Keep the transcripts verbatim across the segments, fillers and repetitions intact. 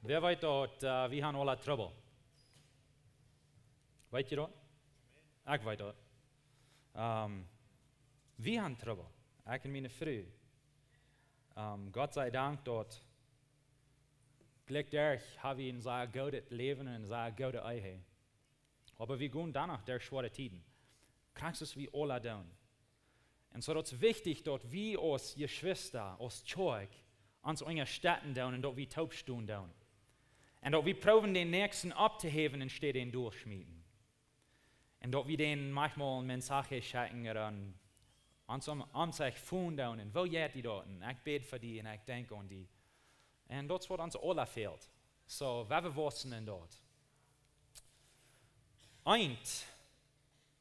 Wäa weet daut, äh, wie haben aule Trubbel? Weet jie daut? Ekj weet daut. Ähm, wie haben Trubbel. Ekj un miene Fru. Ähm, Gott sei Dank daut, jlikj doa, hab wie een sea goodet Läwen un eene sea goode Ehe. Oba wie gonen doano derch schwoare Tieden. Krakjt soo aus wie aule doonen. Un soo daut es wichtich daut wie aus Jeschwista, aus Kjoakj, ons unjastetten doonen un daut wie toop stonen doonen. Un daut wie proowen dän Näakjsten opptohäwen un nich dän dol to schmieten. Un daut wie dän maunchmol een Mensaje schekjen ooda ons om, om sikj foon doonen. Un woo jeit die daut? Un ekj bäd fa die un ekj denkj aun die. Un daut es waut ons aule fält. Soo, wie wausen en daut. Eent.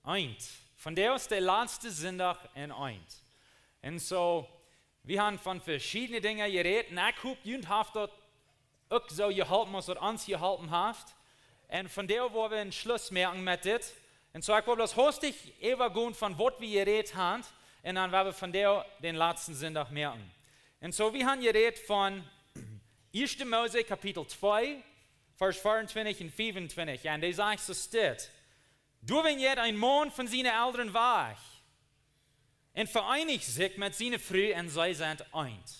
Eent. Vondoag es de latste Sindach en Eent. Un soo, wie haben von veschiedne Dinja jerät. Un ekj hop, junt haft daut uk soo jeholpen aus daut ons jeholpen haft. Un vondoag woa wie een Schluss moaken met dit. Un soo, ekj well bloos hastich äwagonen von waut wie jerät haben. Un dan woa wie vondoag dän latsten Sindach moaken. Un soo, wie haben jerät von Ieeschte Mose Kapitel twee, Varsch veeauntwintich un fiefuntwintich. Un dee sajcht soo dit: Doawäajen jeit een Maun von siene Elren wajch un vereenicht sikj met siene Fru un see sent eent.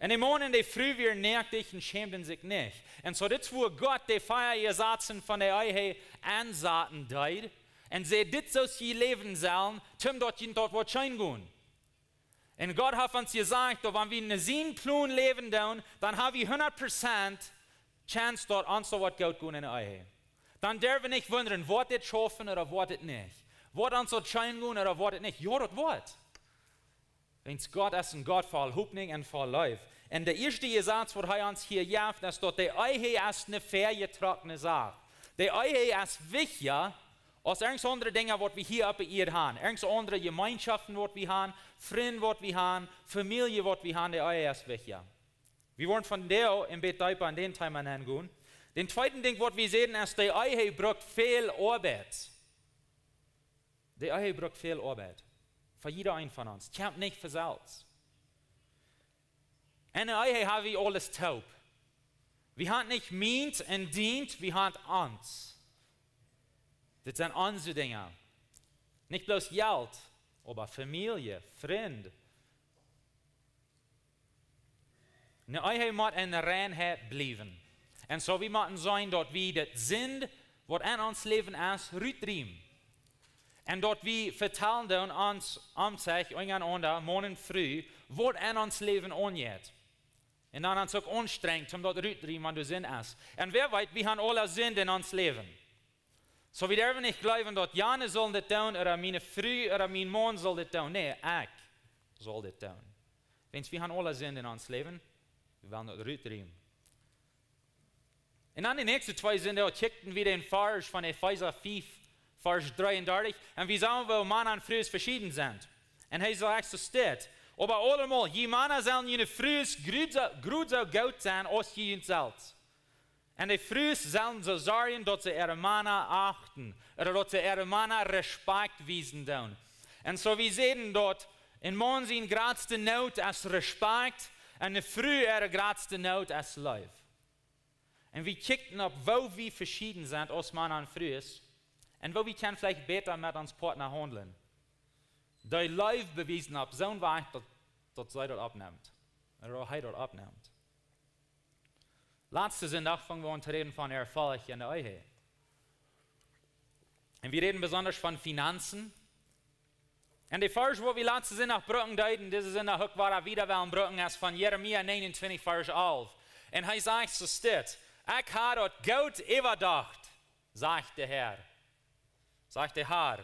Un de Maun un de Fru wieren näaktich un schämden sikj nich. Un soo dit es wua Gott de vea Jesazen von de Ehe aunsaten deed. Un säd: Dit es soo aus jie läwen sellen, toom daut jie daut waut scheen gonen. Un Gott haft ons jesajcht, daut wan wie no sienen Plon läwen doonen, dan hab wie hundat Prozent Chance daut ons soo waut goot gonen en de Ehe. Dan derw wie nich wundren, woat dit schaufen ooda woat dit nich. Woat ons daut scheen gonen ooda woat dit nich. Jo, daut woat. Wiels Gott es een Gott voll Hopninj un voll Leew. Un de ieeschte Jesaz waut hee ons hia jeft, es daut de Ehe es eene vejetrockne Sach. De Ehe es wichtja aus irjent aundre Dinja waut wie hia oppe Ieed haben. Irjent aundre Jemeenschoften waut wie haben, Frind waut wie haben, Famielje waut wie haben, de Ehe es wichtja. Wie woaren vondoag een bät deepa en dän Thema nengonen. Dän tweeden Dinkj waut wie seenen es, de Ehe brukt väl Oabeit. De Ehe brukt väl Oabeit. Fa jieda een von ons. Kjemt nich von selfst. En de Ehe hab wie aules toop. Wie haben nich mient un dient, wie haben ons. Dit sent onse Dinja. Nich bloos Jelt, oba Famielje, Frind. Ne Ehe mott en Reinheit bliewen. Un soo wie motten seenen daut wie daut Sind waut en ons Läwen es, rutdriewen. Un daut wie vetalen doonen ons, om sikj, unjarenaunda, Maun un Fru, waut en ons Läwen aunjeit. Un dan ons uk aunstrenjen, om daut rutdriewen, wan doa Sind es. Un wäa weet, wie haben aule Sind en ons Läwen. Soo, wie derwen nich jleewen, daut jana sull dit doonen, ooda miene Fru, ooda mien Maun sull dit doonen. Nä, ekj sull dit doonen. Wiels wie haben aule Sind en ons Läwen, wie wellen daut rutdriewen. Un dan de näakjste twee Sinden, doa kjikjten wie dän Varsch von Efeesa fief, Varsch dreeundartich. Un wie sagen, woo Mana un Frues veschieden sent. Un hee sajcht soo dit: Oba aulemol, jie Mana sellen june Frues jrod soo, jrod soo goot sennen aus jie junt selfst. Un de Frues sellen soo sorjen, daut see äare Mana achten, ooda daut see äare Mana Respakjt wiesen doonen. Un soo wie seenen daut, een Maun siene jratste Noot es Respakjt, un ne Fru äare jratste Noot es Leew. Un wie kjikjten opp, woo wie veschieden sent aus Mana un Frues, un woo wie kjennen veleicht bäta met ons Partner haundlen. Dee Leew bewiesen opp soon Wajch, daut, daut see daut oppnemt. Ooda hee daut oppnemt. Latsten Sindach fungen wie aun to räden von Erfolg en de Ehe. Un wie räden besonda von Finanzen. Un de Varsch, waut wie latsten Sindach brucken deeden, disen Sindach uk wada wieda wellen brucken, es von Jeremia neeguntwintich, Varsch alf. Un hee sajcht soo dit: Ekj hab daut goot äwadocht, sajcht de Herr. Sajcht de Herr.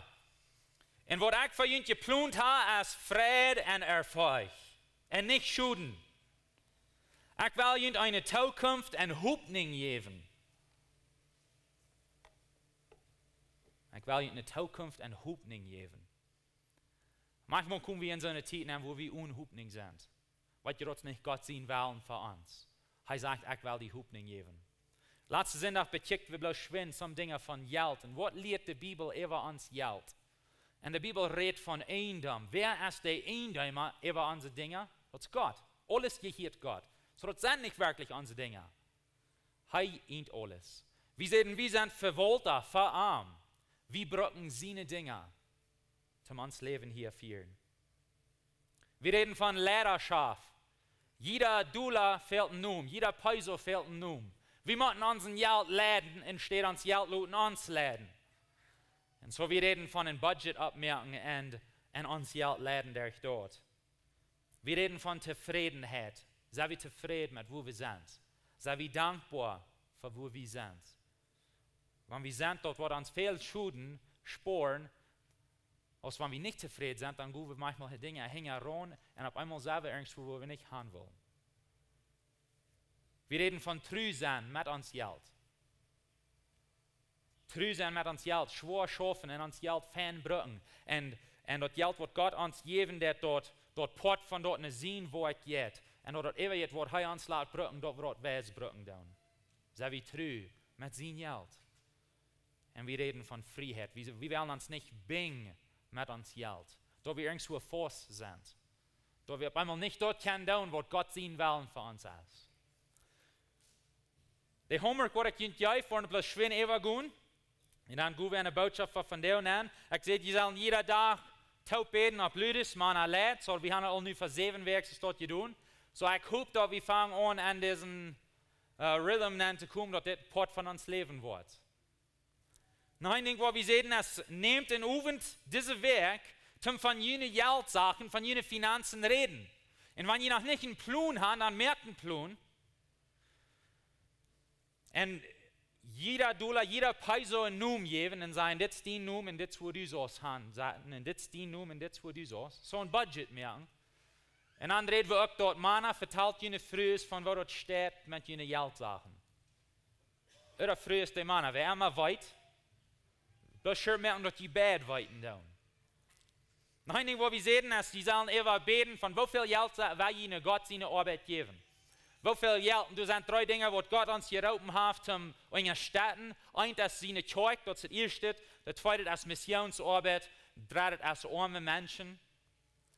Un waut ekj fa junt jeplont hab, es Fräd un Erfolg. Un nich Schoden. Ekj well junt eene Tookunft un Hopninj jäwen. Ekj well junt eene Tookunft un Hopninj jäwen. Maunchmol komen wie en soone Tiet nenn, wua wie one Hopninj sent. Weet jie, daut es nich Gott sien Wellen fa ons. Hee sajcht: Ekj well die Hopninj jäwen. Latsten Sindach bekjikjten wie bloos schwind soone Dinja von Jelt. Un waut lieet de Bibel äwa ons Jelt? Un de Bibel rät von Ejendom. Wäa es de Ejendeema äwa onse Dinja? Daut es Gott. Aules jehieet Gott. Soo, daut sent nich werkjlich onse Dinja. Hee eent aules. Wie säden, wie sent Vewaulta fa am. Wie brucken siene Dinja, om ons Läwen hia fieren. Wie räden von Leidaschoft. Jieda Dolla fält een Nomen, jieda Peso fält een Nomen. Wie motten ons Jelt leiden, enne Städ ons Jelt loten ons leiden. Un soo, wie räden von een Budget oppmoaken un, un ons Jelt leiden derch daut. Wie räden von Tofrädenheit. Sent wie tofräd met wua wie sent? Sent wie dankboa fa wua wie sent? Wan wie sent, daut woat ons väl Schoden spoaren, aus wan wie nich tofräd sent, dan go wie maunchmol Dinja hinjaraun un opp eemol sent wie irjentwua, wua wie nich han wellen. Wie räden von tru sennen met ons Jelt. Tru sennen met ons Jelt, schwoa schaufen un ons Jelt fein brucken. Un, un daut Jelt, waut Gott ons jäwen deit, daut, daut Poat von daut no sien Woakj jeit. Un daut, daut äwaje, waut hee ons lat brucken, daut wie daut wies brucken doonen. Sent wie tru met sien Jelt? Un wie räden von Frieheit. Wie, wie wellen ons nich binjen met ons Jelt. Daut wie irjentwua faust sent. Daut wie opp eemol nich daut kjennen doonen, waut Gott sien Wellen fa ons es. De Homework, waut ekj junt jäw, woaren bloos schwind äwagonen. Un dan go wie enne Bootschoft von dän aun. Ekj säd, jie sellen jieda Dach toop bäden opp ludes, mau aula. Soo, wie haben aul nu fa säwen Wäakj daut jedonen. Soo, ekj hop, daut wie fangen aun, aun disen, äh, Rhythm auntokomen, daut dit Poat von ons Läwen woat. Noch een Dinkj, waut wie säden, es, nämt een Owent dise Wäakj, om von june Jeltsachen, von june Finanzen räden. Un wan jie noch nich een Plon haben, dan moakt een Plon. Un jieda Dolla, jieda Peso een Nomen jäwen un sajen, dit es dien Nomen un dit es wua du saust han setten un dit es dien Nomen un dit es wua du saust. Soo een Budget moaken. Un dan räden wie uk daut, Mana, vetalt june Frues von woo daut steit met june Jeltsachen. Ooda Frues, de Mana, wäa emma weet, bloos sure moaken, daut jie beid weeten doonen. Noch een Dinkj, waut wie säden, es, jie sellen äwa bäden von woo väl Jelt sa-, well jie no Gott siene Oabeit jäwen. Woo väl Jelt, un doa sent dree Dinja, waut Gott ons jeroopen haft, om unjastetten. Eent es siene Kjoakj, daut es daut ieeschte. Daut tweede es Missionsoabeit. Daut dredde es oame Menschen.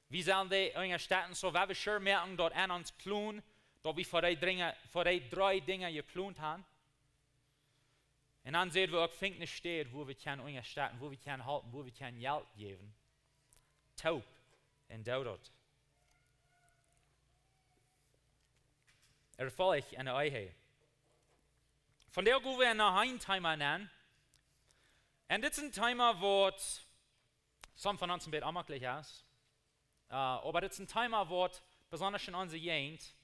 Wie sellen dee unjastetten, soo well wie sure moaken, daut aun ons Plon, daut wie fa dee Dinja, fa dee dree Dinja jeplont haben. Un dan säden wie uk, finjt eene Städ, wua wie kjennen unjastetten, wua wie kjennen halpen, wua wie kjennen Jelt jäwen. Toop un doo daut. Erfolg enne Ehe. Vondoag go wie no een Thema aun. Un dit es een Thema, waut somje von ons een bät onjemaklich es. Äh, oba dit es een Thema, waut besonda en onse Jäajent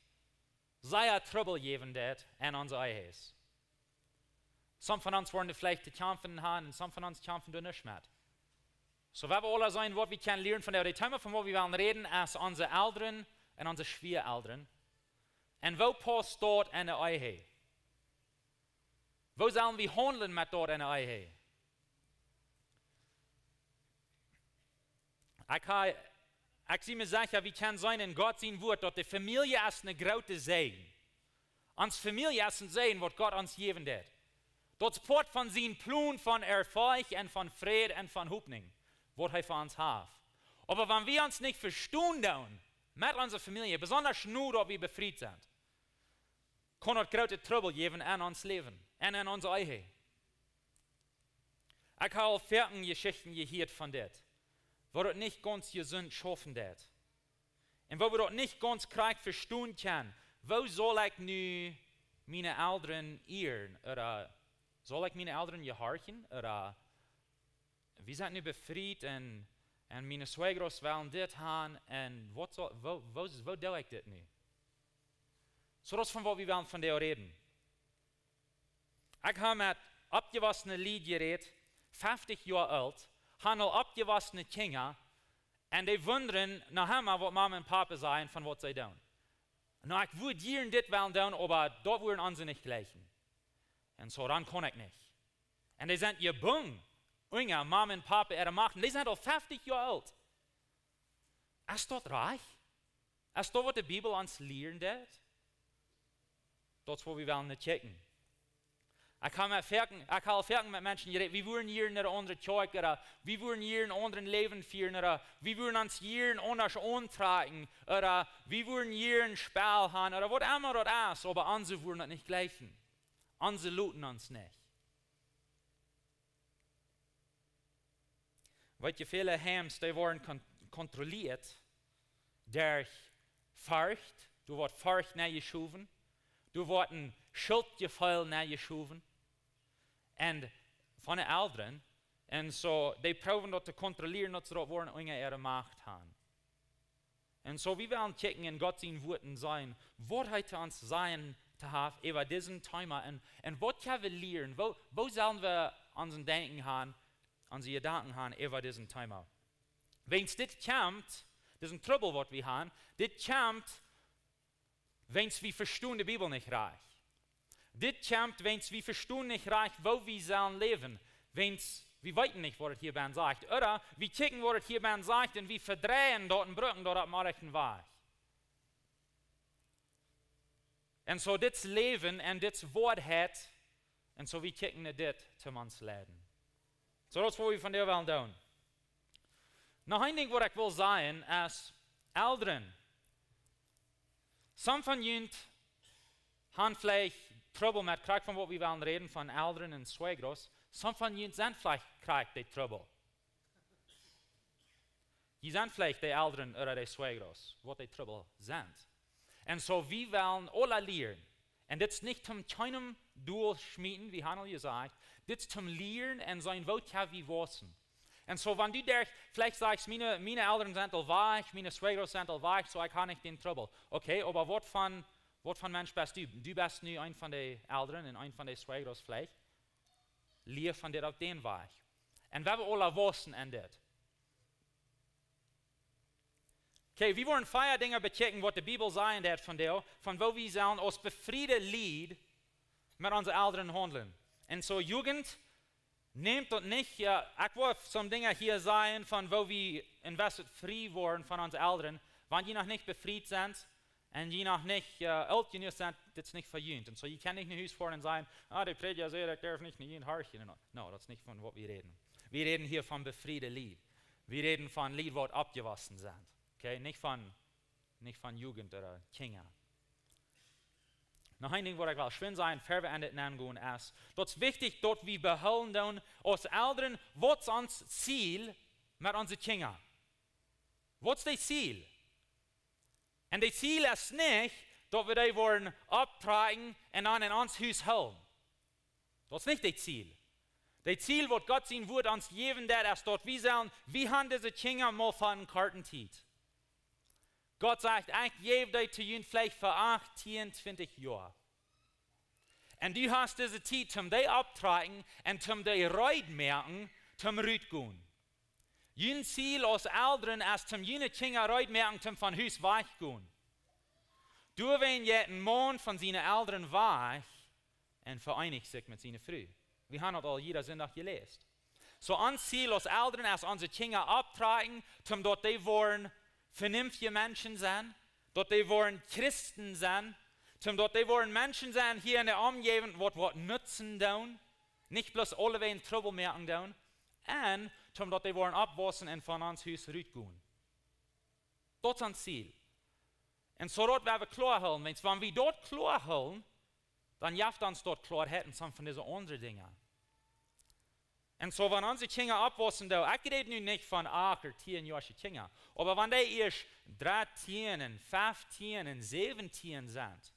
sea Trubbel jäwen deit en onse Ehes. Somje von ons woaren veleicht to kjamfen haben un somje von ons kjamfen doa nich met. Soo, wie wellen aula seenen, waut wie kjennen lieren von daut. Daut Thema, von waut wie wellen räden, es onse Elren un onse Schwieaelren. Un woo pausst daut enne Ehe? Woo sellen wie haundlen met daut enne Ehe? Ekj ha, ekj sie mie secha, wie kjennen seenen en Gott sien Wort, daut de Famielje es een groota Säajen. Onse Famielje es een Säajen, waut Gott ons jäwen deit. Daut es Poat von sien Plon von Erfolg un von Fräd un von Hopninj, waut hee fa ons haft. Oba wan wie ons nich vestonen doonen met onse Famielje, besonda nu, daut wie befriet sent, kaun daut groote Trubbel jäwen en ons Läwen un en onse Ehe. Ekj ha aul väle Jeschichten jehieet von dit, woo daut nich gaunz jesunt schaufen deit. Un woo wie daut nich gaunz krakjt vestonen kjennen, woo saul ekj nu miene Elren ieren? Ooda saul ekj miene Elren jehorchen? Ooda wie sent nu befriet un, un miene suegros wellen dit haben un waut saul, woo, woo, woo doo ekj dit nu? Soo daut es von waut wie wellen vondoag räden. Ekj ha met oppjewossne Lied jerät, feftich Joa oolt, haben aul oppjewossne Kjinja, un dee wundren noch emma, waut Mama un Papa sajen von waut see doonen. Nu, ekj wudd jieren dit wellen doonen, oba daut wudden onse nich jleichen. Un soo, dan kaun ekj nich. Un dee sent jebungen unja Mama un Papa äare Macht. Un dee sent aul feftich Joa oolt. Es daut rajcht? Es daut, waut de Bibel ons lieren deit? Daut es, waut wie wellen nich kjikjen. Ekj ha met foaken, ekj ha aul foaken met Menschen jerät, wie wudden hia no eene aundre Kjoakj, ooda wie wudden hia een aundret Läwen fieren, ooda wie wudden ons hia aundasch auntrakjen, ooda wie wudden hia een Spell haben, ooda waut emma daut es, oba onse wudden daut nich jleichen. Un see loten ons nich. Weet jie, väle Heims, dee woaren kon-, kontrolliert derch Forcht, doa woat Forcht nenjeschowen, doa woat een Schultjefeel nenjeschowen, un von de Elren, un soo, dee proowen daut to kontrollieren, daut see daut woaren unja äare Macht haben. Un soo, wie wellen kjikjen en Gott sien Wuat un seenen, waut hee to ons sajen to haft äwa disen Thema un, un waut kjenn wie lieren, woo, woo sellen wie onsen Denkjen haben, onse Jedanken haben äwa disen Thema. Wiels dit kjemt, disen Trubbel waut wie haben, dit kjemt, wiels wie vestonen de Bibel nich rajcht. Dit kjemt, wiels wie vestonen nich rajcht, woo wie sellen läwen. Wiels wie weeten nich, waut et hia bennen sajcht. Ooda wie kjikjen, waut et hia bennen sajcht, un wie vedreien daut un brucken daut opp dän rajchten Wajch. Un soo dit Läwen un dit Woarheit, un soo wie kjikjen no dit, toom ons leiden. Soo, daut es waut wie vondoag wellen doonen. Noch een Dinkj waut ekj well sajen es, Elren. Some von junt haben veleicht Trubbel met, krakjt von waut wie wellen räden, von Elren un Suegros. Some von junt sent veleicht krakjt de Trubbel. Jie sent veleicht de Elren ooda de Suegros, waut de Trubbel sent. Un soo, wie wellen aula lieren. Un dit es nich toom kjeenem dol schmieten, wie haben aul jesajcht. Dit es toom lieren un seenen, woo kjenn wie wausen. Un soo, wan du denkjst, veleicht sajchst, miene, miene Elren sent aul wajch, miene Suegros sent aul wajch, soo ekj hab nich dän Trubbel. Okay, oba waut von, waut von Mensch best du? Du best nu een von de Elren un een von de Suegros veleicht. Lia von dit opp dän Wajch. Un wie wellen aula wausen en dit. Okay, wie woaren vea Dinja bekjikjen, waut de Bibel sajen deit von dee, von woo wie sellen aus befriede Lied met onse Elren haundlen. Un soo, Jugend, nämt daut nich, jo, ekj well some Dinja hia sajen von woo wie en wesset frie woaren von onse Elren, wan jie noch nich befriet sent un jie noch nich, jo, oolt jenuach sent, dit es nich fa junt. Un soo, jie kjennen nich no Hus foaren un sajen, ah, de Prädja säd, ekj darf nich no junt horchen. No, daut es nich von waut wie räden. Wie räden hia von befriede Lied. Wie räden von Lied, waut oppjewossen sent. Okay, nich von, nich von Jugend ooda Kjinja. Noch een Dinkj, waut ekj well schwind sajen, ver wie en dit nengonen, es, daut es wichtich, daut wie behoolen doonen, aus Elren, waut es ons Ziel met onse Kjinja? Waut es daut Ziel? Un daut Ziel es nich, daut wie dee woaren opptrakjen un dan en ons Hus hoolen. Daut es nich daut Ziel. Daut Ziel, waut Gott sien Wuat ons jäwen deit, es daut wie sellen, wie haben dise Kjinja mau fa eene korte Tiet. Gott sajcht, ekj jäw dee to junt veleicht fa acht, tieen, twintich Joa. Un du hast dise Tiet, om dee opptrakjen un om dee reed moaken, om rutgonen. Jun Ziel aus Elren es, om june Kjinja reed moaken, om von Hus wajchgonen. Doawäajen jeit een Maun von siene Elren wajch un vereenicht sikj met siene Fru. Wie haben daut aul jieda Sindach jeläst. Soo, ons Ziel aus Elren es, onse Kjinja opptrakjen, om daut dee woaren venenftje Menschen sennen, daut dee woaren Christen sennen, om daut dee woaren Menschen sennen hia en de Omjäajent, waut waut nutzen doonen, nich bloos aulewäajen Trubbel moaken doonen, un om daut dee woaren oppwausen un von ons Hus rutgonen. Daut es ons Ziel. Un soo daut woa wie kloa hoolen, wiels wan wie daut kloa hoolen, dan jeft ons daut Kloarheit en some von dise aundre Dinja. Un soo, wan onse Kjinja oppwausen doonen, ekj räd nu nich von acht ooda tieen Joa Kjinja, oba wan dee ieescht dartieen un feftieen un säwentieen sent,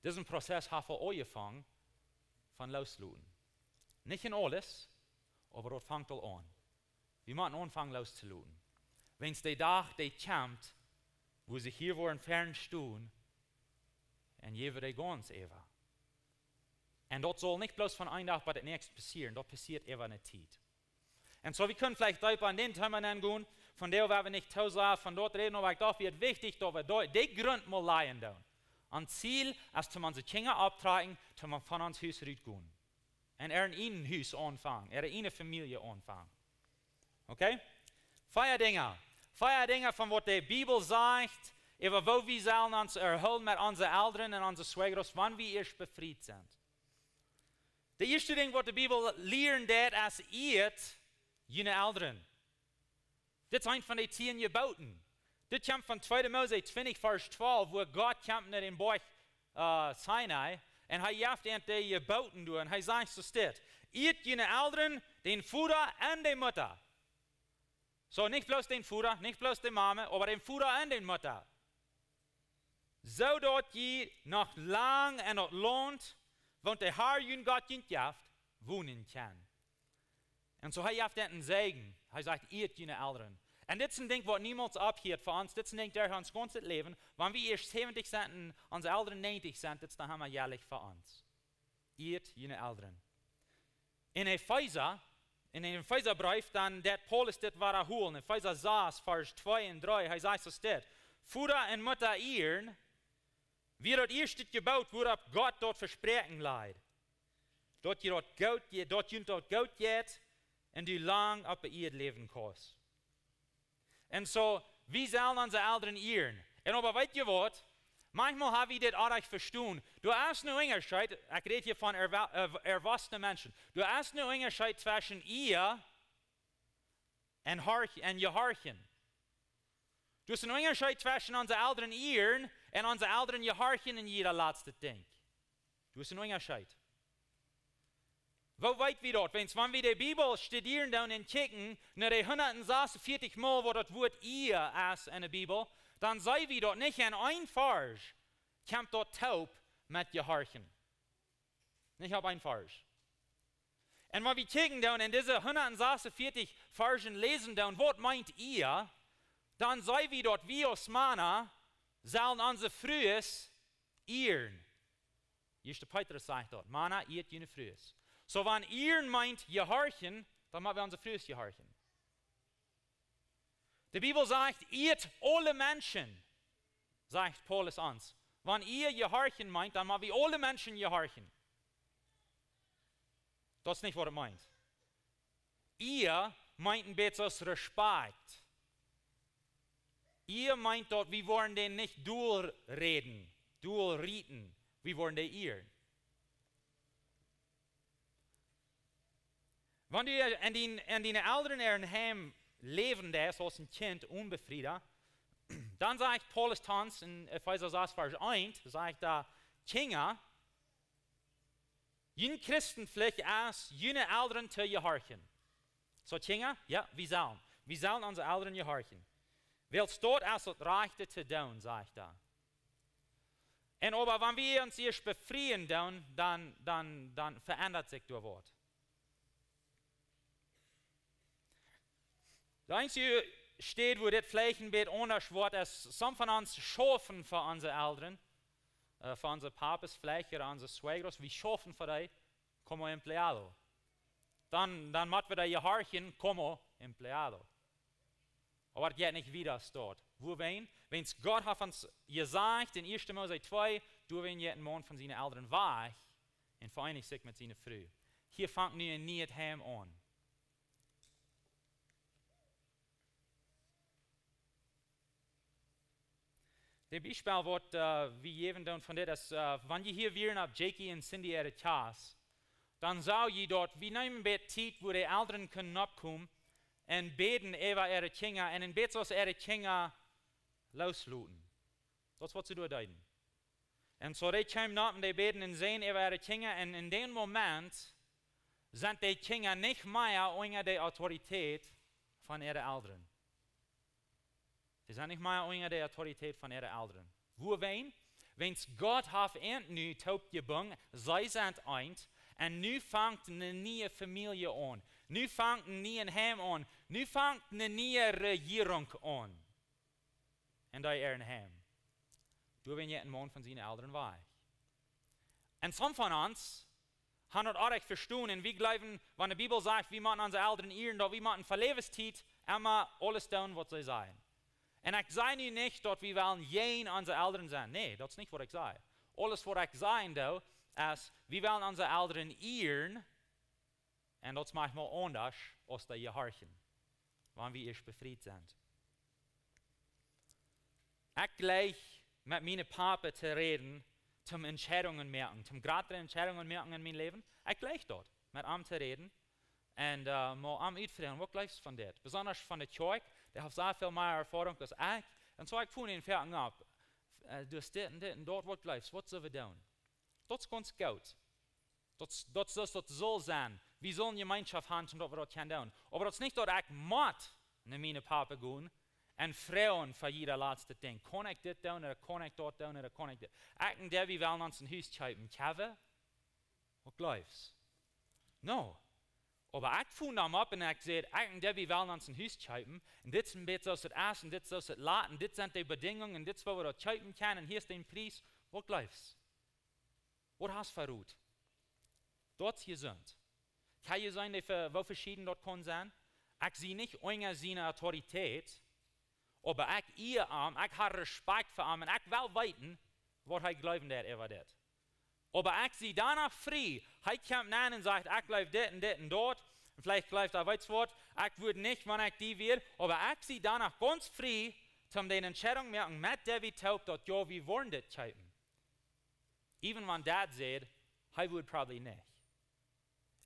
disen Prozess haft aul aunjefongen von loosloten. Nich en aules, oba daut fangt aul aun. Wie motten aunfangen looszoloten. Wiels de Dach, dee kjemt, wua see hia woaren fern stonen un jäwen dee gaunz äwa. Un daut saul nich bloos von een Dach bat dän näakjsten passieren, daut passieet äwa eene Tiet. Un soo, wie kjennen veleicht deepa en dän Thema nengonen, von dee woa wie nich too sea von doa räden, oba ekj docht, wia et wichtich, daut wie doa, dän Grunt mol lajen doonen. Ons Ziel es, om onse Kjinja opptrakjen, om von ons Hus rutgonen. Un äa ieejnet Hus aunfangen, äare ieejne Famielje aunfangen. Okay? Vea Dinja. Vea Dinja von waut de Bibel sajcht, äwa woo wie sellen ons vehoolen met onse Elren un onse Suegros, wan wie ieescht befriet sent. Daut ieeschte Dinkj, waut de Bibel lieren deit, es: Ieet june Elren. Dit es eent von de tieen Jeboten. Dit kjemt von tweede Mose twintich, Varsch twalf, wua Gott kjemt no dän Boajch, äh, Sinai, Un hee jeft an de Jeboten derch un hee sajcht soo dit: Ieet june Elren, dän Voda un de Mutta. Soo, nich bloos dän Voda, nich bloos de Mame, oba dän Voda un dän Mutta. Soo daut jie noch lang en daut Launt, waut de Herr jun Gott junt jeft, wonen kjennen. Un soo hee jeft an een Säajen. Hee sajcht: Ieet june Elren. Un dit es een Dinkj waut niemols ophieet fa ons. Dit es een Dinkj derch ons gaunzet Läwen. Wan wie ieescht säwentich sent un onse Elren näajentich sent, dit es dan emma jäajlich fa ons. Ieet june Elren. En Efeesa, en dän Efeesa Breef, dan deit Paulus dit wadaholen. Efeesa sas, Varsch twee un dree, hee sajcht soo dit: Voda un Mutta ieren, wia daut ieeschte Jeboot, wuaropp Gott daut Vespräakjen lajcht, daut jie daut goot je-, daut junt daut goot jeit un du lang opp de Ieed läwen kaust. Un soo, wie sellen onse Elren ieren. Un oba weet jie waut? Maunchmol ha wie dit oajch vestonen. Doa es een Unjascheet, ekj räd hia von erwa-, äh, erwossne Menschen. Doa es een Unjascheet tweschen Iea un horch-, un jehorchen. Doa es een Unjascheet tweschen onse Elren ieren un onse Elren jehorchen en jieda latstet Dinkj. Doa es een Unjascheet. Woo weet wie daut? Wiels wan wie de Bibel studieren doonen un kjikjen no de hundatsasunvieetich Mol waut daut Wuat Iea es en de Bibel, dan seenen wie daut nich en een Varsch kjemt daut toop met jehorchen. Nich opp een Varsch. Un wan wie kjikjen doonen en dise hundatsasunvieetich Varschen läsen doonen, waut meent Iea, dan seenen wie daut wie aus Mana sellen onse Frues ieren. Ieeschte Petrus sajcht daut: Mana, ieet june Frues. Soo, wan ieren meent jehorchen, dan motten wie onse Frues jehorchen. De Bibel sajcht: Ieet aule Menschen, sajcht Paulus ons. Wan Iea jehorchen meent, dan motten wie aule Menschen jehorchen. Daut es nich waut et meent. Iea meent een bät soo aus Respekt. Iea meent daut wie woaren dän nich dolräden, dolrieten, wie woaren dän ieren. Wan du en dien, en diene Elren äa Heim läwen deist aus een Kjint, onbefriet, dan sajcht Paulus dan en Efeesa sas Varsch eent, sajcht hee: Kjinja, jun Christenpflicht es, june Elren to jehorchen. Soo, Kjinja, jo, wie sellen. Wie sellen onse Elren jehorchen. Wiels daut es daut Rajchte to doonen, sajcht hee. Un oba wan wie ons ieescht befrieen doonen, dan, dan, dan veendat sikj doa waut. De eensje Städ, wua dit veleicht een bät aundasch woat, es, some von ons schaufen fa onse Elren, äh, fa onse Papas veleicht, ooda onse suegros, wie schaufen fa dee como empleado. Dan, dan mott wie dee jehorchen como empleado. Oba daut jeit nich wieda aus daut. Wuawäajen? Wiels Gott haft ons jesajcht en ieeschte Mose twee, doawäajen jeit een Maun von siene Elren wajch un vereenicht sikj met siene Fru. Hia fangt nu een nieet Heim aun. De Biespel waut, äh, wie jäwen doonen von dit es, äh, wan jie hia wieren opp Jakey un Cindy äare Kjast, dan sach jie daut, wie neemen een bät Tiet, wua de Elren kunnen oppkomen un bäden äwa äare Kjinja un een bät soo aus äare Kjinja loosloten. Daut es waut see doa deeden. Un soo dee kjeemen opp un dee bäden un säden äwa äare Kjinja un en dän Moment sent de Kjinja nich mea unja de Autoritäet von äare Elren. See sent nich mea unja de Autoritäet von äare Elren. Wuawäajen? Wiels Gott haft an nu toopjebungen, see sent eent, un nu fangt eene niee Famielje aun. Nu fangt een nieet Heim aun. Nu fangt eene niee Rejierunk aun. En dee äaren Heim. Doawäajen jeit een Maun von siene Elren wajch. Un some von ons haben daut oajch vestonen un wie jleewen, wan de Bibel sajcht, wie motten onse Elren ieren, daut wie motten fa Läwenstiet emma aules doonen waut see sajen. Un ekj saj nu nich, daut wie wellen jäajen onse Elren sennen. Nä, daut es nich waut ekj saj. Aules waut ekj sajen doo, es, wie wellen onse Elren ieren, un daut es maunchmol aundasch aus dee jehorchen, wan wie ieescht befriet sent. Ekj jleich met mienen Papa to räden, toom Entscheidungen moaken, toom jratre Entscheidungen moaken en mien Läwen. Ekj jleich daut, met am to räden un, äh, mol am utfroagen, waut jleefst von dit? Besondasch von de Kjoakj, dee haft sea väl mea Erfoarunk aus ekj. Un soo ekj funk am foaken opp, äh, du hast dit un dit un daut, waut jleefst, waut sell wie doonen? Daut es gaunz goot. Daut, daut, daut, daut saul sennen. Wie sellen Jemeenschoft haben, daut wie daut kjennen doonen. Oba daut es nich daut ekj mott no mienen Papa gonen un froagen fa jieda latstet Dinkj. Kaun ekj dit doonen, ooda kaun ekj daut doonen, ooda kaun ekj dit? Ekj un Debbie wellen ons een Hus kjeepen. Kjeepen? Waut jleefst? No. Oba ekj fung dan opp un ekj säd, ekj un Debbie wellen ons een Hus kjeepen. Un dit es een bät soo aus daut es, un dit es soo aus daut lat, un dit sent de Bedinjungen, un dit es woo wie daut kjeepen kjennen, un hia es de Pries. Waut jleefst? Waut hast du fa Rot? Daut es jesunt. Kaun jie seenen, woo ve-, woo veschieden daut kaun sennen? Ekj sie nich unja siene Autoritäet, oba ekj ea am, ekj hab Respekt fa am un ekj well weeten, waut hee jleewen deit äwa dit. Oba ekj sie doano frie, hee kjemt nenn un sajcht, ekj jleew dit un dit un daut. Un veleicht jleeft hee, weetst waut, ekj wudd nich, wan ekj die wia, oba ekj sie doano gaunz frie, om de Entscheidunk moaken met Debbie toop, daut jo, wie wellen dit kjeepen. Even wan Dad säd, hee wudd probably nich.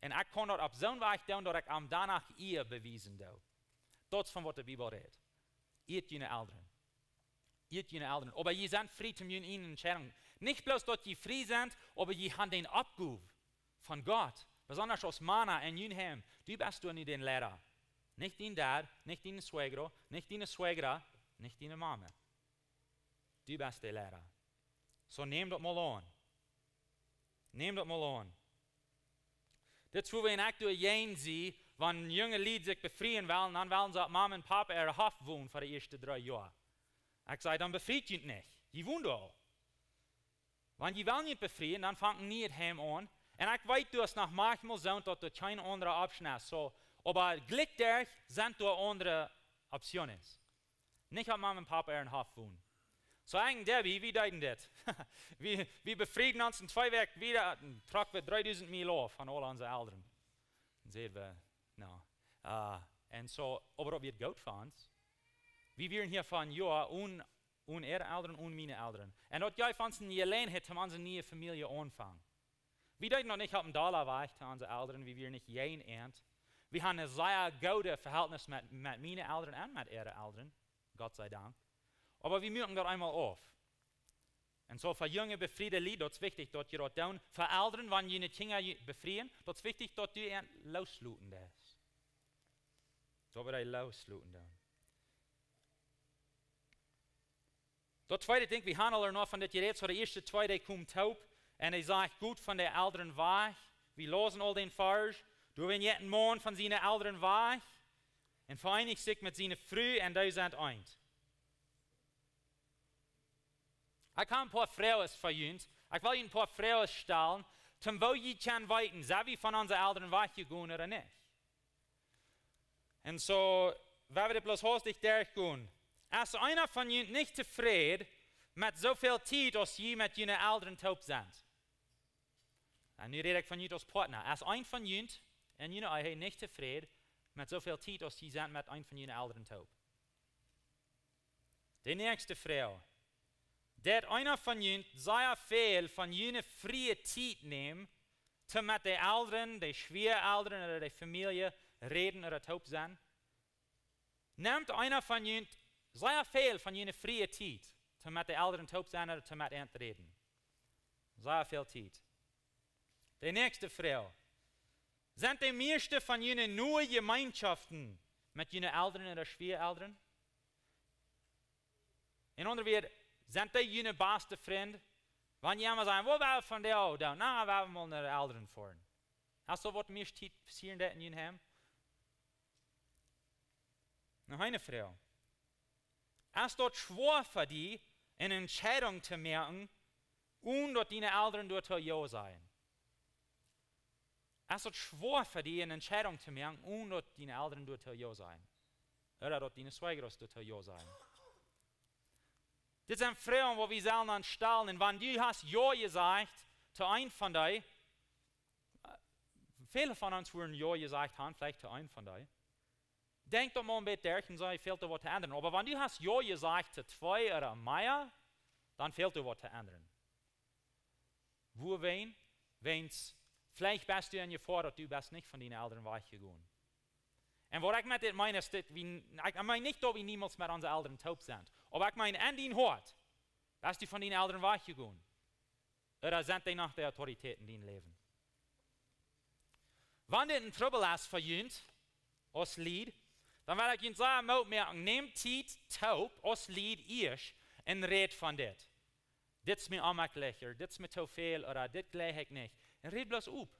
Un ekj kaun daut opp soon Wajch doonen, daut ekj am doano Ea bewiesen doo. Daut es von waut de Bibel rät. Eat june Elren. Eat june Elren. Oba jie sent frie om june ieejne Entscheidunk. Nich bloos daut jie frie sent, oba jie haben de Oppgow von Gott. Besonda aus Mana en jun Heim. Du best doa nu de Leida. Nich dien Dad, nich diene Suegra, nich diene Suegra, nich diene Mame. Du best de Leida. Soo nämt daut mol aun. Nämt daut mol aun. Dit es wua wie en aktuell jäajen sent, wan junge Lied sikj befrieen wellen, dan wellen see opp Mama un Papa äare Hoff wonen fa de ieeschte dree Joa. Ekj saj, dan befriet junt nich. Jie wonen doa aul. Wan jie wellen junt befrieen, dan fangt een nieet Heim aun. Un ekj weet, du hast noch maunchmol soo daut doa kjeen aundra Option es. Soo, oba jlikj doa sent doa aundre Optionen. Nich opp Mama un Papa äaren Hoff wonen. Soo, ekj un Debbie, wie deeden dit. Wie, wie befrieden ons en twee Wäakj wada, dan trocken wie dreedusent Miel auf von aul onse Elren. Dan säden wie, no. Äh, un soo, oba daut wia goot fa ons. Wie wieren hia fa een Joa un, un äare Elren, un miene Elren. Un daut jeef ons eene Jeläajenheit, om onse niee Famielje aunfangen. Wie deeden daut nich opp een Dolla Wajch to onse Elren, wie wieren nich jäajen an. Wie haben een sea goodet Vehältnis met, met miene Elren un met äare Elren. Gott sei Dank. Oba wie muaken daut eemol auf. Un soo fa junge befriede Lied, daut es wichtich, daut jie daut doonen. Fa Elren, wan jie june Kjinja befrieen, daut es wichtich, daut jie an loosloten doonen. Daut wie an loosloten doonen. Daut tweede Dinkj, wie haben aul noch von dit jerät, soo de ieeschte twee, dee komen toop. Un hee sajcht, got von de Elren wajch. Wie läsen aul dän Varsch. Doa wia een Maun von siene Elren wajch. Un vereenicht sikj met siene Fru un dee sent eent. Ekj hab een poa Froagen fa junt. Ekj well junt een poa Froagen stalen, om woo jie kjennen weeten, sent wie von onse Elren wajchjegonen ooda nich. Un soo, wie woaren dit bloos hastich derchgonen. Es eena von junt nich tofräd met soo väl Tiet aus jie met june Elren toop sent? Un nu räd ekj von junt aus Partner. Es eena von junt en june Ehe nich tofräd met soo väl Tiet aus jie sent met eena von june Elren toop? De näakjste Froag. Deit eena von junt sea väl von june frie Tiet nämen, om met de Elren, de Schwieaelren ooda de Famielje räden ooda toop sennen? Nemt eena von junt sea väl von june frie Tiet, om met de Elren toop sennen ooda om met an to räden? Sea väl Tiet. De näakjste Froag. Sent de mieeschte von june noe Jemeenschaften met june Elren ooda Schwieaelren? En aundre Wieed, sent dee june baste Frind? Wan jie emma sajen, woo woa wie vondoag doonen? Na, woa wie mol no de Elren foaren. Es daut waut mieescht Tiet passieren deit en jun Heim? Noch eene Froag. Es daut schwoa fa die, eene Entscheidunk to moaken, onen daut diene Elren doatoo jo sajen? Es daut schwoa fa die, eene Entscheidunk to moaken, onen daut diene Elren doatoo jo sajen? Ooda daut diene Suegros doatoo jo sajen? Dit sent Froagen, waut wie sellen ons stalen. Un wan du hast jo jesajcht to eent von dee, äh, väle von ons wudden jo jesajcht haben, veleicht to eent von dee. Denkj daut mol een bät derch un see, fält doa waut to endren. Oba wan du hast jo jesajcht to twee ooda mea, dan fält doa waut to endren. Wuarom? Wiels veleicht best du en Jefoa, daut du best nich von diene Elren wajchjegonen. Un waut ekj met dit meen es, daut wie, ekj meen nich, daut wie niemols met onse Elren toop sent. Oba ekj meen, en dien Hoat best du von diene Elren wajchjegonen. Ooda sent dee noch de Autoritäten en dien Läwen? Wan dit een Trubbel es fa junt aus Lied, dan well ekj junt sajen, Moot moaken, nämt Tiet toop aus Lied ieescht un rät von dit. Dit es mie onjemaklich, ooda dit es mie too väl, ooda dit jleich ekj nich. Un rät bloos op.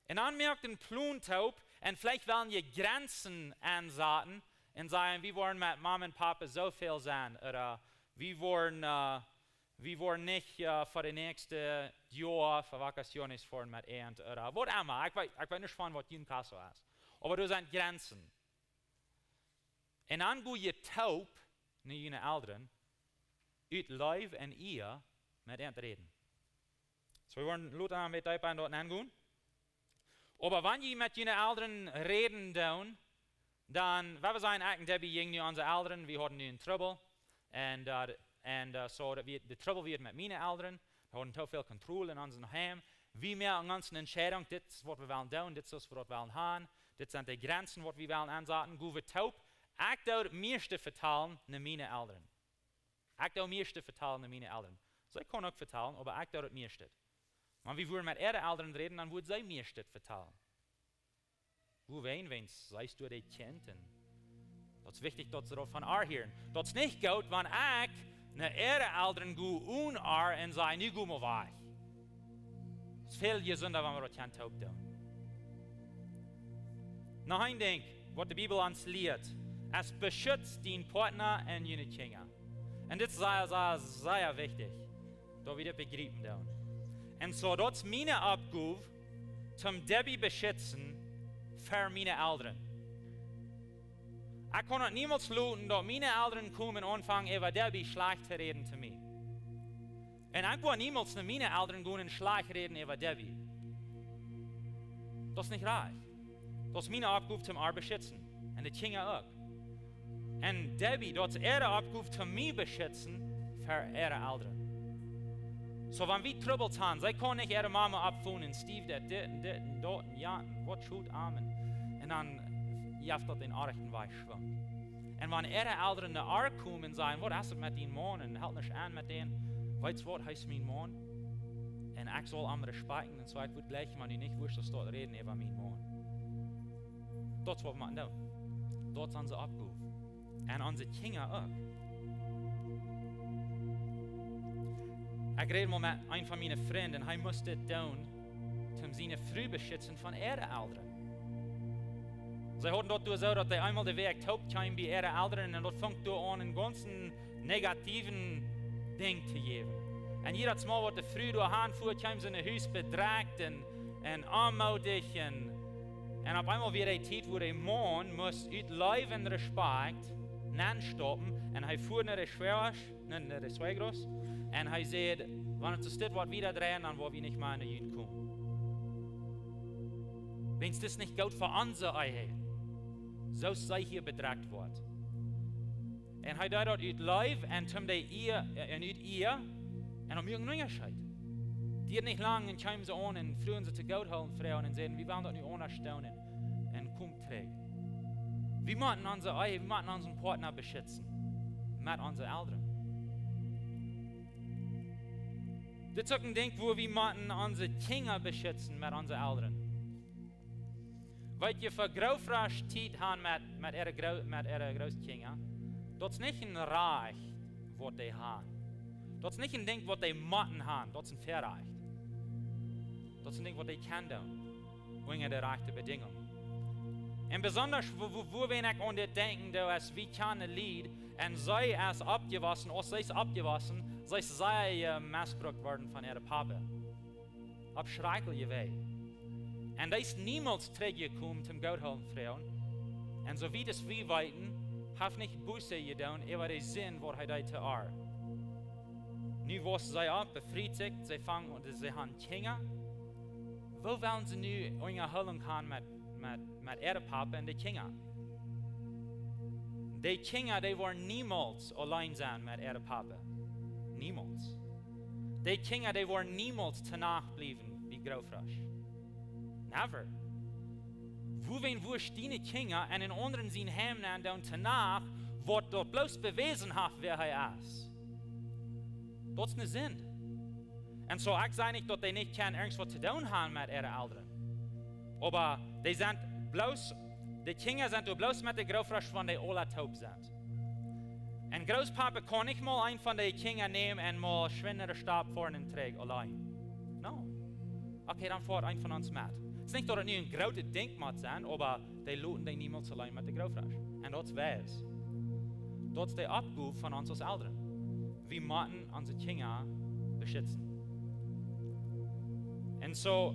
Un dan moakt een Plon toop un veleicht well jie Grenzen aunsaten un sajen, wie woaren met Mama un Papa soo väl sennen, ooda wie woaren, äh, wie woaren nich, äh, fa de näakjste Joa fa Vacaciones foaren met äant, ooda waut emma. Ekj weet, ekj weet nich von waut jun caso es. Oba doa sent Grenzen. Un dan go jie toop no june Elren, ut Leew un Ea met äant räden. Soo, wie woaren lota noch een bät deepa en daut nengonen. Oba wan jie met june Elren räden doonen, dan, well wie sajen, ekj un Debbie jinjen no onse Elren, wie hauden nu een Trubbel. Un, äh, un, äh, soo, daut wia, de Trubbel wia met miene Elren. Wie hauden too väl Kontroll en onsen Heim. Wie moaken ons eene Entscheidunk, dit es waut wie wellen doonen, dit es waut wie wellen haben, dit sent de Grenzen waut wie wellen aunsaten, go wie toop. Ekj doo daut mieeschte vetalen no miene Elren. Ekj doo mieeschte vetalen no miene Elren. See kunnen uk vetalen, oba ekj doo daut mieeschte. Wan wie wudden met äare Elren räden, dan wudden see mieeschte vetalen. Wuarom? Wiels see es doa de Kjint un daut es wichtich daut see daut von ar hieren. Daut es nich goot, wan ekj no äare Elren go un ar un saj, nu go mau wajch. Daut es väl jesunda, wan wie daut kjennen toop doonen. Noch een Dinkj, waut de Bibel ons lieet, es: Beschutz dienen Partner un june Kjinja. Un dit es sea, sea, sea wichtich, daut wie dit bejriepen doonen. Un soo, daut es miene Oppgow, toom Debbie beschutzen ver miene Elren. Ekj kaun daut niemols loten, daut miene Elren komen un aunfangen äwa Debbie schlajcht to räden to mie. Un ekj woa niemols no miene Elren gonen un schlajcht räden äwa Debbie. Daut es nich rajcht. Daut es miene Oppgow toom ar beschutzen. Un de Kjinja uk. Un Debbie, daut es äare Oppgow toom mie beschutzen ver äare Elren. Soo, wan wie Trubbels haben, see kaun nich äare Mama oppfonen, Steve, daut dit un dit un daut un jo, un waut schult am. Un dan jeft daut dän oajchen Wajchschwung. Un wan äare Elren no ar komen un sajen, waut es et met dien Maun? Un helt nich aun met dän, weetst waut, hee es mien Maun. Un ekj saul am respakjten un soo, ekj wudd jlikj, wan du nich wurscht daut räden äwa mien Maun. Daut es waut wie motten doonen. Daut es onse Oppgow. Un onse Kjinja uk. Ekj räd mol met een von miene Frind un hee must dit doonen, toom siene Fru beschutzen von äare Elren. See hauden daut doa soo, daut dee eemol de Wäakj toop kjeemen bie äare Elren un daut funk doa aun een gaunz negatiewen Dinkj to jäwen. Un jiedet Mol waut de Fru doa han fua, kjeem see no Hus bedrekjt un, un onmoodich un, un opp eemol wia de Tiet, wua de Maun must ut Leew un Respakjt nenstopen un hee fua no de Schwäasch, no, no de suegros, un hee säd: Wan et soo steit, waut wieda dreien, dan woa wie nich mea no junt komen. Wiels dit es nich goot fa onse Ehe, soo aus see hia bedrekjt woat. Un hee deed daut ut Leew un toom de Ea, äh, un ut Ea, un om irjent een Unjascheet. Dieed nich lang un kjeemen see aun un fruagen see to Gott hoolen, Fru, un säden: Wie wellen daut nu aundasch doonen un, un kom trigj. Wie motten onse Ehe, wie motten onsen Partner beschutzen met onse Elren. Dit es uk een Dinkj, wua wie motten onse Kjinja beschutzen met onse Elren. Weet jie, fa Grootvodasch Tiet han met, met äare Groo-, met äare Grootkjinja, daut es nich een Rajcht, waut dee han. Daut es nich een Dinkj, waut dee motten han, daut es een Verrajcht. Daut es een Dinkj, waut dee kjennen doonen, unja de rajchte Bedinjungen. Un besondasch, wua, wua, wua wan ekj aun dit denkjen doo, es wie kjennen Lied, un see es oppjewossen, aus see es oppjewossen, see es sea, äh, mesbrukt worden von äare Papa. Opp schrakjliche Wäaj. Un dee es niemols trigjjekomen toom Gott hoolen froagen. Un soo wiet aus wie weeten, haft nich Buße jedonen äwa de Sind, waut hee deed to ar. Nu woss see opp, befriet sikj, see fangen aun, see han Kjinja. Woo wellen see nu Unjahoolunk han met, met, met äare Papa un de Kjinja? De Kjinja, dee woaren niemols auleen sennen met äare Papa. Niemols. De Kjinja, dee woaren niemols to Nacht bliewen bie Grootvodasch. Never. Wua wan wurscht diene Kjinja en een aundren sien Heim nenn doonen to Nacht, waut daut bloos bewäsen haft, wäa hee es? Daut es ne Sind. Un soo, ekj saj nich, daut dee nich kjennen irjent waut to doonen haben met äare Elren. Oba dee sent bloos, de Kjinja sent doa bloos met de Grootvodasch, wan dee aula toop sent. Un Grootpapa kaun nich mol een von de Kjinja nämen un mol schwind no de Stap foaren un trigj auleen. No. Okay, dan foat een von ons met. Daut es nich, daut et nu een grootet Dinkj mott sennen, oba dee loten dee niemols auleen met de Grootvodasch. Un daut es wies. Daut es de Oppgow von ons aus Elren. Wie motten onse Kjinja beschitzen. Un soo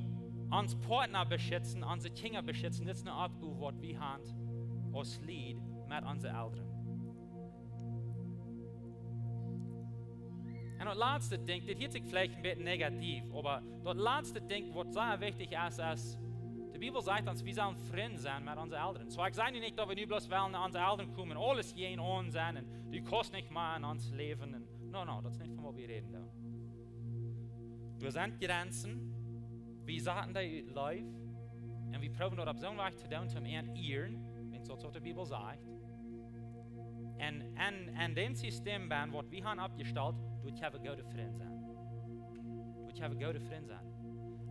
ons Partner beschitzen, onse Kjinja beschitzen, dit es eene Oppgow, waut wie haben aus Lied met onse Elren. Un daut latste Dinkj, dit hieet sikj veleicht een bät negativ, oba daut latste Dinkj, waut sea wichtich es, es, de Bibel sajcht ons, wie sellen Frind sennen met onse Elren. Soo, ekj saj nu nich, daut wie nu bloos wellen no onse Elren komen, aules jäajen an sennen, un du kaust nich mea en ons Läwen. Un, no, no, daut es nich von waut wie räden doonen. Doa sent Grenzen, wie saten dee ut Leew, un wie proowen daut opp soon Wajch to doonen, toom an ieren, wiels daut es waut de Bibel sajcht. Un, un, un dän System bennen, waut wie haben oppjestalt, doa kjenn wie goode Frind sennen. Doa kjenn wie goode Frind sennen.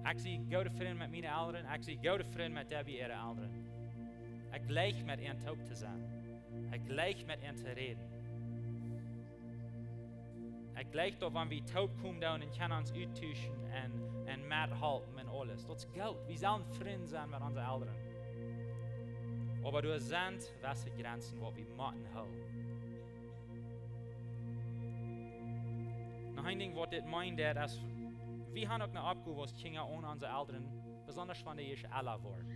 Ekj sie goode Frind met miene Elren, ekj sie goode Frind met Debbie äare Elren. Ekj jleich met an toop to sennen. Ekj jleich met an to räden. Ekj jleich daut, wan wie toop komen doonen un kjennen ons uttuschen un, un methalpen un aules. Daut es goot. Wie sellen Frind sennen met onse Elren. Oba doa sent jewesse Grenzen, waut wie motten hoolen. Noch een Dinkj, waut dit meent, daut es, wie haben uk eene Oppgow aus Kjinja aun onse Elren, besonda wan dee ieescht ella woaren.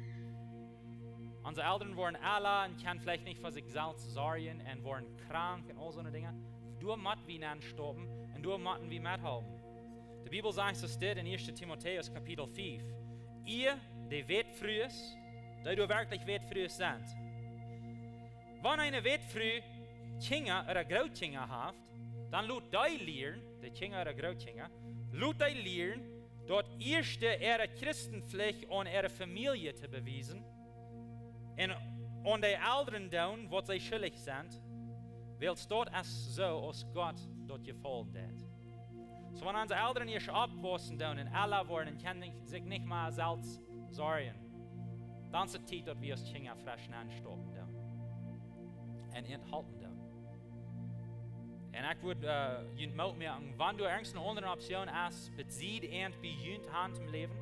Onse Elren woaren ella un kjennen veleicht nich fa sikj selfst sorjen un woaren krank un aul soone Dinja. Doa motten wie nenstopen un doa motten wie methalpen. De Bibel sajcht soo steit en Ieeschte Timotäus Kapitel fief: Jie, dee Wätfrues, dee doa werkjlich Wätfrues sent. Wan eene Wätfru Kjinja ooda Grootkjinja haft, dan lot dee lieren, de Kjinja ooda Grootkjinja, lot dee lieren, daut ieeschte äare Christenpflicht aun äare Famielje to bewiesen un aun de Elren doonen, waut see schullich sent, wiels daut es soo, aus Gott daut jefaulen deit. Soo, wan onse Elren ieescht oppwaussen doonen un ella woaren un kjennen nich, sikj nich mea selfst sorjen, dan es et Tiet, daut wie aus Kjinja fresch nenstopen doonen un an halpen doonen. Un ekj wudd, äh, junt Moot moaken, wan doa irjent eene aundre Option es, besied an bie junt han toom läwen,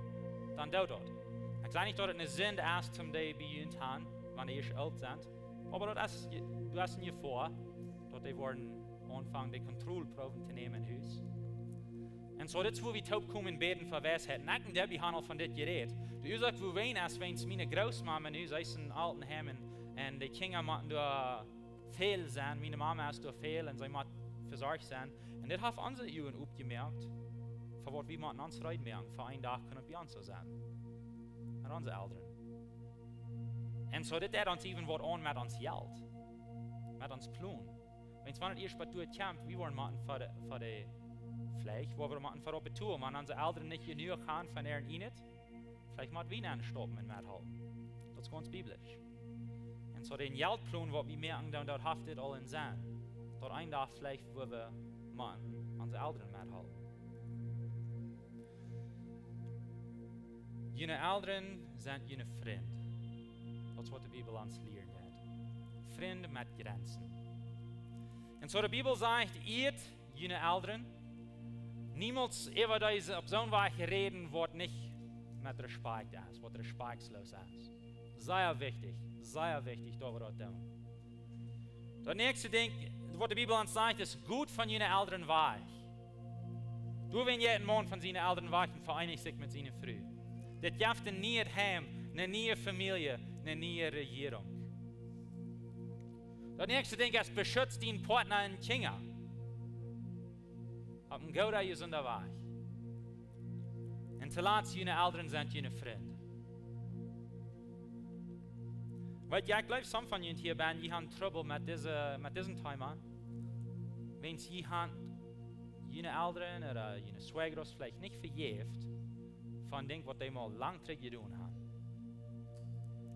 dan doo daut. Ekj saj nich, daut et eene Sind es, toom dee bie junt han, wan dee ieescht oolt sent. Oba daut es, doa es eene Jefoa, daut dee woaren aunfangen, de Kontroll proowen to nämen em Hus. Un soo, dit es wua wie toop komen bäden fa Weisheit. Un ekj un Debbie haben aul von dit jerät. De Uasoak wuarom es, wiels miene Grootmama nu, see es em Altenheim un, un de Kjinja motten doa väl sennen. Miene Mama es doa väl un see mott vesorcht sennen. Un dit haft onse Uagen opjemoakt, fa waut wie motten ons reed moaken, fa een Dach kjennen wie bie ons soo sennen. Met onse Elren. Un soo, dit deit ons even waut aun met ons Jelt. Met ons Plon. Wiels wan et ieescht bat doa kjemt, wie woaren motten fa de, fa de Fleesch, wua wie motten fa oppe Tour, wan onse Elren nich jenuach haben von äaren Enjet, veleicht mott wie nenstopen un methalpen. Daut es gaunz biblisch. Un soo dän Jeltplon, waut wie moaken, dan daut haft dit aul een Senn. Daut een Dach veleicht, wua wie motten onse Elren methalpen. June Elren sent june Frind. Daut es waut de Bibel ons lieren deit. Frind met Grenzen. Un soo de Bibel sajcht, ieet june Elren. Niemols äwa dee opp soon Wajch räden, waut nich met Respakjt es, waut respektsloos es. Sea wichtich, sea wichtich, daut wie daut doonen. Daut näakjste Dinkj, waut de Bibel ons sajcht, es: Got von june Elren wajch. Doawäajen jeit een Maun von siene Elren wajch un vereenicht sikj met siene Fru. Dit jeft een nieet Heim, eene niee Famielje, eene niee Rejierunk. Daut näakjste Dinkj es: Beschutz dienen Partner un Kjinja. Opp een gooda, jesunda Wajch. Un toolatst, june Elren sent june Frind. Weet jie, ekj jleew, some von junt hia bennen, jie haben Trubbel met dise, met disen Thema. Wiels jie haben june Elren ooda june Suegros veleicht nich vejäft von Dinj, waut dee mol lang trigj jedonen haben.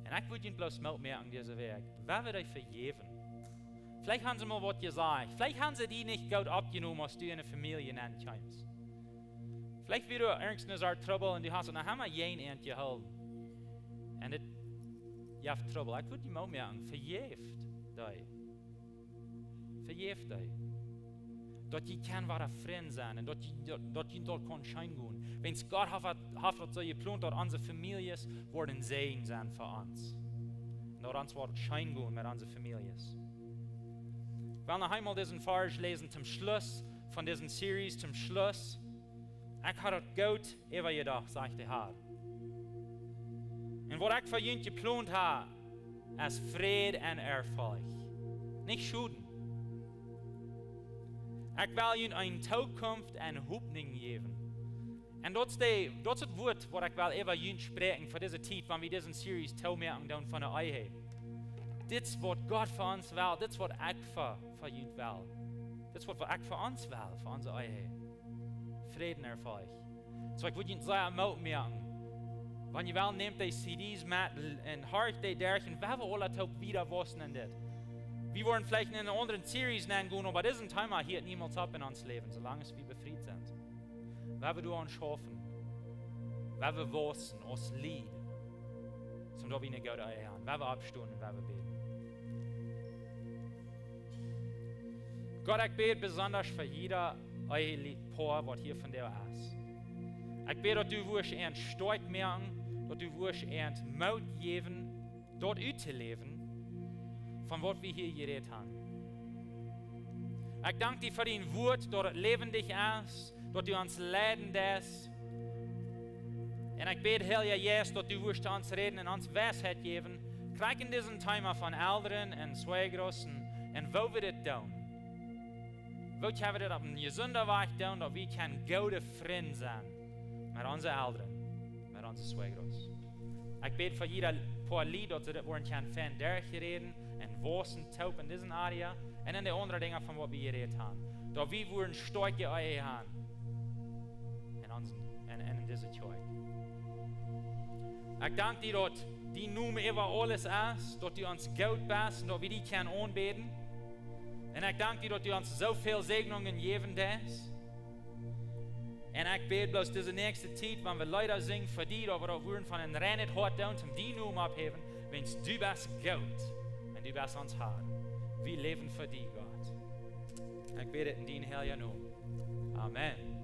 Un ekj wudd junt bloos Moot moaken dise Wäakj: Woa wie dee vejäwen? Veleicht haben see mol waut jesajcht. Veleicht haben see die nich goot oppjenomen, aus du en de Famielje nenkjeemst. Veleicht wia doa irjent eene Sort Trubbel un du hast noch emma jäajen an jehoolen. Un dit, jo, Trubbel. Ekj wudd die mau moaken, vejäft dee. Vejäft dee. Daut jie kjennen wada Frind sennen un daut jie, daut, daut jie daut kaun scheen gonen. Wiels Gott haft, haft daut soo jeplont, daut onse Famieljes woaren een Säajen sennen fa ons. Un daut ons woat scheen gonen met onse Famieljes. Ekj well noch eemol disen Varsch läsen toom Schluss von dise Series, toom Schluss. Ekj hab daut goot äwajedocht, sajcht de Har. Un waut ekj fa junt jeplont hab, es Fräd un Erfolg. Nich Schoden. Ekj well junt eene Tookunft un Hopninj jäwen. Un daut es de, daut es daut Wuat, waut ekj well äwa junt spräakjen fa dise Tiet, wan wie dise Series toomoaken doonen von de Ehe. Dit es waut Gott fa ons well, dit es waut ekj fa, fa junt well. Dit es waut, waut ekj fa ons well, fa onse Ehe. Fräd un Erfolg. Soo, ekj wudd junt sea Moot moaken. Wan jie wellen, nämt dee C Ds met un horcht dee derch un wie woaren aula toop wieda wausen en dit. Wie woaren veleicht en eene aundre Series nenn gonen, oba dit es een Thema, daut hieet niemols opp en ons Läwen, soo lang aus wie befriet sent. Wie woaren doaraun schaufen. Wie woaren wausen aus Lied. Soo daut wie eene goode Ehe haben. Wie woaren oppstonen un wie woaren bäden. Gott, ekj bäd besonda fa jieda Ehepoa, waut hia vondoag es. Ekj bäd, daut du woascht an stoakj moaken, daut du woascht an Moot jäwen, daut uttoläwen, von waut wie hia jerät haben. Ekj dank die fa dien Wuat, daut et läwendich es, daut du ons leiden deist. Un ekj bäd, Heilja Jeist, daut du woascht to ons räden un ons Weisheit jäwen, krakjt en disen Thema von Elren un Suegros un, un woo wie dit doonen. Woo kjenn wie dit opp eenen jesunden Wajch doonen, daut wie kjennen goode Frind sennen met onse Elren, met onse Suegros. Ekj bäd fa jieda Poa Lied, daut see dit woaren kjennen fein derchräden un wausen toop en dise Area un en de aundre Dinja von waut wie jerät haben. Daut wie woaren stoakje Ehe haben en onse, en, en dise Kjoakj. Ekj dank die, daut dien Nomen äwa aules es, daut du ons goot best un daut wie die kjennen aunbäden. Un ekj dank die, daut du ons soo väl Säajnungen jäwen deist. Un ekj bäd bloos dise näakjste Tiet, wan wie Leeda sinjen fa die, daut wie daut woaren von een reinet Hoat doonen, om dien Nomen opphäwen, wiels du best goot un du best ons Har. Wie läwen fa die, Gott. Ekj bäd dit en dien heilja Nomen. Amen.